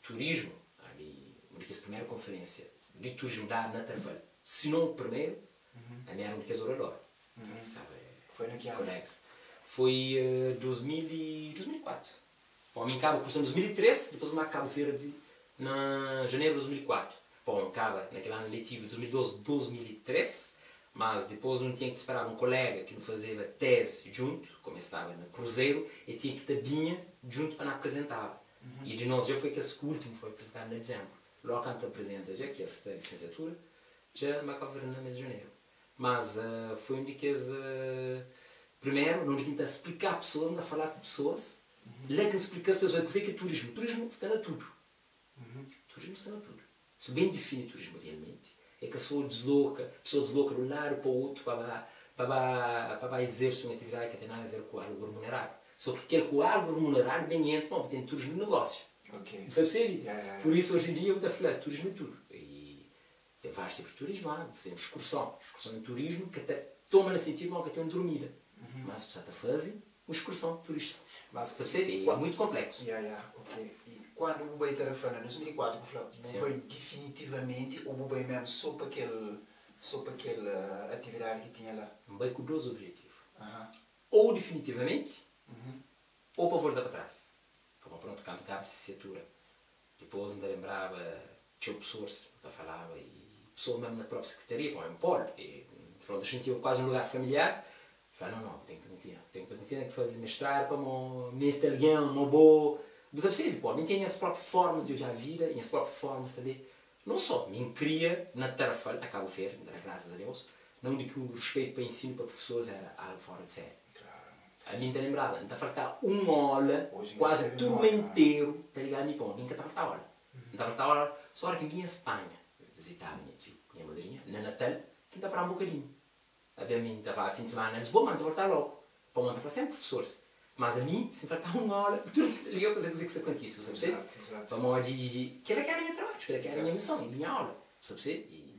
Turismu, ami, un di kes primeru konferensia di turismu dadu na Tarfal, si non u primeru, ami era un di kes orador. Staba Foi na ki anu? Kolegas. Foi 2000 e 2004. Bom, ami N kaba kursu na 2003, dipôs N ba Kabu Verdi na janeru di 2004. Bom, N kaba na kel anu letivu 2002, 2003, mas dipôs nu tinha ki speraba un kolega ki nu fazeba tezi djuntu, komu el staba na Kruzeru, el tinha ki ta binha djuntu pa nu aprizentaba. I di nos dja foi kes ki últimu foi aprizentadu na dizénbru. Lógu kantu aprizenta dja ki es sta lisensiatura, dja N ba Kabu Verdi na mês di janeru. Mas foi un di kes primeru na undi ki N ta spliká pesoas, N ta falá ku pesoas, la ki N splika-s pa es odja kuzê ki é turismu. Turismu sta na tudu. Turismu sta na tudu. Si bu ben difini turismu rialmenti, é ka sô disloka, pesoa disloka di un ladu pa otu pa ba pa ba pa ba izerse un atividadi ki ka ten nada a ver ku algu remuneradu. Sô ki kel ku algu remuneradu ben entra pamodi ten turismu di negósiu. Bu sta persebe? Pur isu oji en dia bu ta fla turismu é tudu. I ten várius tipus di turismu, há, pur izénplu, exkurson. Exkurson é turismu ki ta toma na sentidu ma bu ka ten un durmida, mas bu sta ta faze un exkurson turístiku. Mas Sta persebe? É muitu konpleksu. Ya, ya, ok. I kuandu bu bai Tarrafal na 2004, bu fla bu bai difinitivamenti ô bu bai mésmu sô pa kel sô pa kel atividadi ki tinha la? N bai ku dôs objetivu, ô difinitivamenti ô pa volta pa trás. Pamodi prontu, kantu kaba sisiatura, dipôs N ta lenbraba txeu pesoas ta falaba i pesoas mesmu na propi sekretaria, pamodi N pode, e prontu N xintiba kuazi un lugar familiar, N fla, no, no, bu ten ki kontinua, bu ten ki kontinua, ten ki faze mestradu pamo meste algen mo bo, bu ta persebi? Pô, mi N ten nhas propi formas di odja vida i nhas propi formas tanbe, non so mi N kria na Tarrafal, na Kabu Verdi, N ta da grasas a Deus, na undi ki u ruspetu pa ensinu pa prufesoris era algu fora di seri. Ami N ta lenbraba, N ta faltaba un ola, kuazi turma interu ta ligaba mi pamo mi N ka ta faltaba ola. N ta faltaba ola so ora ki N binha Spanha vizitaba nha tiu ku nha madrinha na Natal ki N ta paraba un bokadinhu. Avia mi N ta ba fin di simana na Lisboa ma N ta voltaba logu pamo N ta fla senpri prufisoris. Mas ami si N faltaba un ola tudu ta liga pa fla kuze ki sta kontise, bu sta persebi? Pamodi kila ki era nha trabadju, kila ki era nha mison, i binha aula, bu sta persebi?